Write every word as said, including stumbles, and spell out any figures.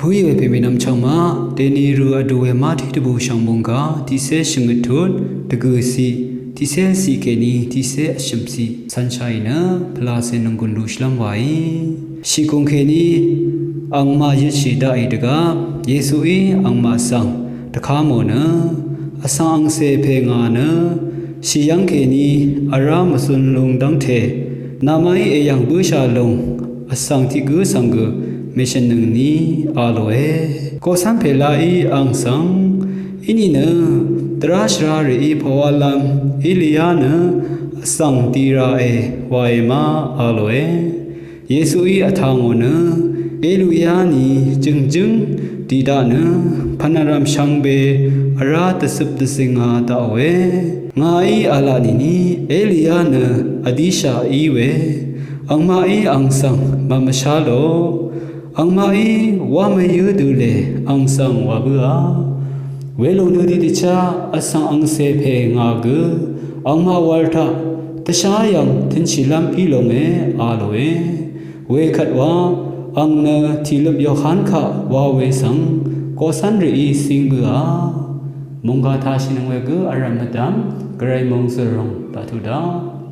Hø íe pè mènvm chvngmaq dèni rø vdú we maqtí dvbù shvngmung gá tiqcé shvngøt tut dvgø̀ ciq, tiqcé ciq kèní tiqcé vshø̀m ciq cv̄nshá í nø pvlacè nònggùn luq shvlv́m wàí. Shìgùng kèní angmaq yøtshì daqì dvgvp Yesuí angmaq svng dvká mò nø, vsvng angcè pè ngà nø shì yv́ng kèní vrá mvzun lung dv́ngte namaqí èyv̀ng bǿshà lung vsvng tiq gǿ svng gø mèshø̀nnøng ni a lòe. Koqcv́n pèlaqí ang svng, í nìnø dvrá shvrarèí pvwálv́m Eliya nø vsvng di raqe wae ma a lòe. Yesuí vtà ngò nø Eliya ni jø̀ngjǿng di daq nø pvnvrv̀m shvngbe vrá dvcøp dvzìnga daqòe. Ngàí v̄la nìni Eliya nø vdishaq í we. Angmaqí ang svng mvmvshá lo. Angmaqí wá mvyǿ dø lè ang svng wà bǿà. Welòng nø tiqdvchá vsvng angcè pè ngà gø angmaq wàl taq dvshá yv̀ng tø̄nshìlv́m í longe a lòe. Wekvt wa ang nø tìløp Yohan kaq wa we svng koqcv́nrèí cíng bǿà. Mònggà tashìnøng we gø vrv̀m mvdv̀m gvray mòngzø̀ròng daqtudá.